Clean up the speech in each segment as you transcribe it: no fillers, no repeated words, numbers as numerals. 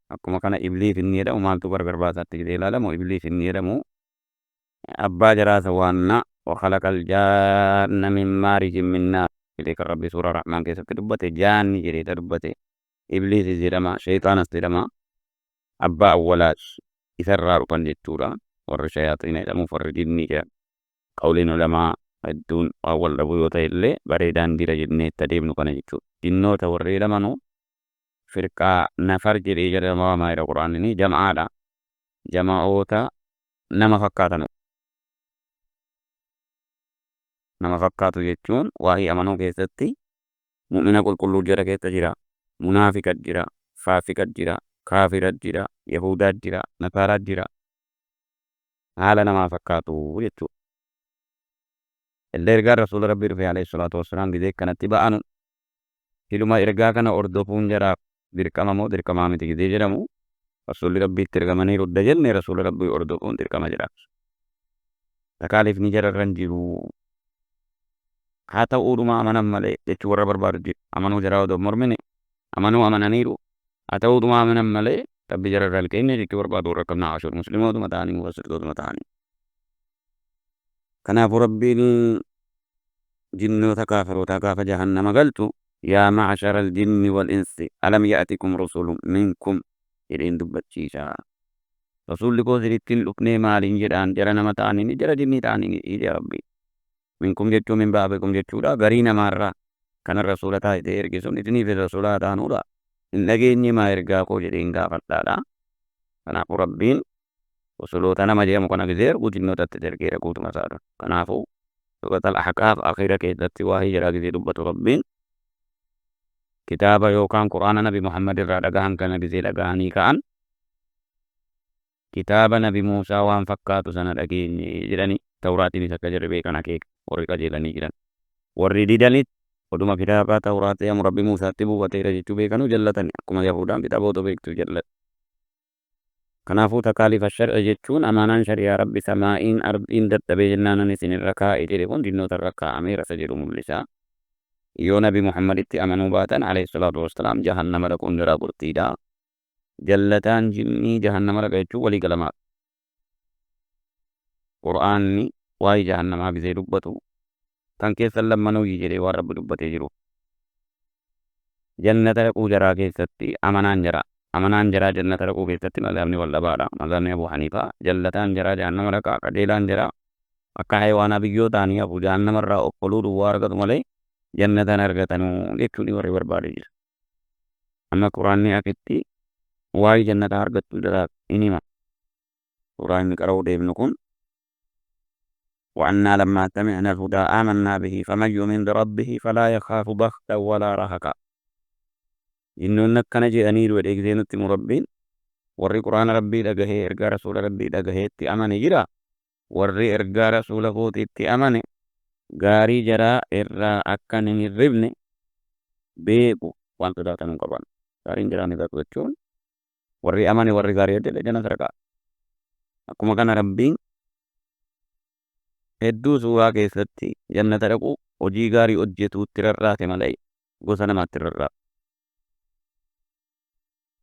Akkuma kana Ibliis inni jedhamu maaltu gargar baasaatti jedhee ilaalamu? Ibliis inni jedhamu abbaa jaraasa waanna wa khalaqal jaanna min maarijin min naar jedhee kan Rabbi suuraa Rahmaan keessatti dubbate, jaanni jedhee isa dubbate. Ibliisis jedhama, sheyxaanas jedhama, abbaa awwalaas isarraa dhufan jechuudha. Warri shayaaxiina jedhamuuf warri jinnii jedhan qawliin ulamaa hedduun waan wal dhabuu yoo ta'e illee, bareedaan jira jennee itti adeemnu kana jechuudha. Jinnoota warri jedhamanu firqaa nafar jedhee jedhama waamaa jira Qur'aanni, jam'aadha, jama'oota nama fakkaatanu. Nama fakkaatu jechuun waahii amanuu keessatti mu'mina qulqulluu jara keessa jira, munaafiqa jira, faasiqa jira, kaafira jira, yahuudaa jira, nasaaraa jira, haala namaa fakkaatu jechuudha. Illee ergaan rasuula Rabbii dhufe alayhi salaatu wassalaam gizee kanatti ba'anu, siluma ergaa kana hordofuun jaraaf dirqama moo dirqamaa miti gizee jedhamu, rasuulli Rabbii itti ergamaniiru edda jenne, rasuula Rabbii hordofuun dirqama jedha. Takaaliifni jara irra hin jiru. Haa ta'uudhuma amanan malee jechuu warra barbaadu jira. Amanuu jaraa odoo hin mormine, amanuu amananiiru. Haa ta'uudhuma amanan malee Rabbi jara irra hin keenye jechuu barbaadu warra akka Ibn Aashuur, muslimootuma ta'anii, mufassirtootuma ta'anii. Kanaafuu Rabbiin jinnoota kaafirootaa gaafa jahannama galchu, yaa ma'ashara al-jinni wal-insi alam ya'tikum rusulun minkum jedheen dubbachiisa. Rasuulli koo isinitti hin dhufnee maaliin jedhaan jara nama ta'aniini jara jinnii ta'aniini jedha Rabbiin. Minkum jechuun min ba'dikum jechuudha. Garii namaarraa kanan rasuula taasisee erge sun isiniifis rasuula haa ta'anuudha. Hin dhageenyee maa ergaa koo jedheen gaafadhaadha. Kanaafuu Rabbiin rusuloota nama jedhamu kana gizee ergu jinnootatti ergeera guutuma isaadha. Kanaafuu Suurat Al-Ahqaaf akhiira keessatti waa'ee jaraa gizee dubbatu Rabbiin, kitaaba yookaan Qur'aana Nabi Muhammad irraa dhagahan kana gizee dhagahanii ka'an, kitaaba Nabi Muusaa waan fakkaatu sana dhageenye jedhanii, Tawraatiinis akka jarri beekan akeeka warri qajeelanii jiran. Warri didanis oduma kitaaba Tawraat jedhamu Rabbi Muusaatti buufateera jechuu beekanuu jallatani, akkuma Yahuudaan kitaaba otoo beektuu jallatte. Kanaafuu takaalifa shar'i jechuun amaanaan shari'aa Rabbi samaa'iin ardiin dadhabee jennaanan isin irra kaa'e jedhe kun jinnoota irra kaa'ameera isa jedhu mul'isa. Yoo Nabi Muhammaditti amanuu baatan alayhi salaatu wassalaam, jahannama dhaquun jaraa qurxiidha. Jallataan jinnii jahannama dhaqa jechuun walii galamaadha. Qur'aanni waa'ee jahannamaa gizee dubbatu kan keessan lammanuuyyi jedhee waan Rabbi dubbatee jiruuf. Jannata dhaquu jaraa keessatti amanaan jaraa jannata dhaquu keessatti mazhabni wal dhabaadha. Mazhabni Abuu Haniifaa jallataan jaraa jahannama dhaqa, qajeelaan jaraa akka hayawaanaa biyyoo ta'anii hafu, jahannama irraa okkoluu duwwaa argatu malee jannata hin argatanuu jechuun warri barbaade jira. Amma Qur'aanni asitti waa'ee jannataa argachuu jaraaf in hima. Suuraa inni qara'uu deemnu kun وأنا لما سمعنا الهدى آمنا به فمن يؤمن بربه فلا يخاف بخسا ولا رهقا. Jinnoonni akkana jedhaniiru jedhee gisee nutti himu Rabbiin, warri Qur'aana Rabbii dhagahee ergaa rasuula Rabbii dhagaheetti amane jira. Warri ergaa rasuula kootiitti amane gaarii jaraa irraa akka hin hirribne beeku, waan sodaatan hin qaban. Gaariin jaraa ni batu jechuun warri amane, warri gaarii hojjete jannata dhaqa. Akkuma kana Rabbiin hedduu suuraa keessatti jannata dhaqu hojii gaarii hojjetuutti rarraase malee gosa namaatti rarraase.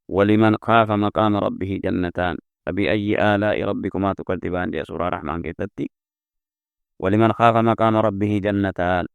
ولمن خاف مقام ربه جنتان فبأي آلاء ربكما تكذبان jedha suuraa Rahmaan keessatti. ولمن خاف مقام ربه جنتان.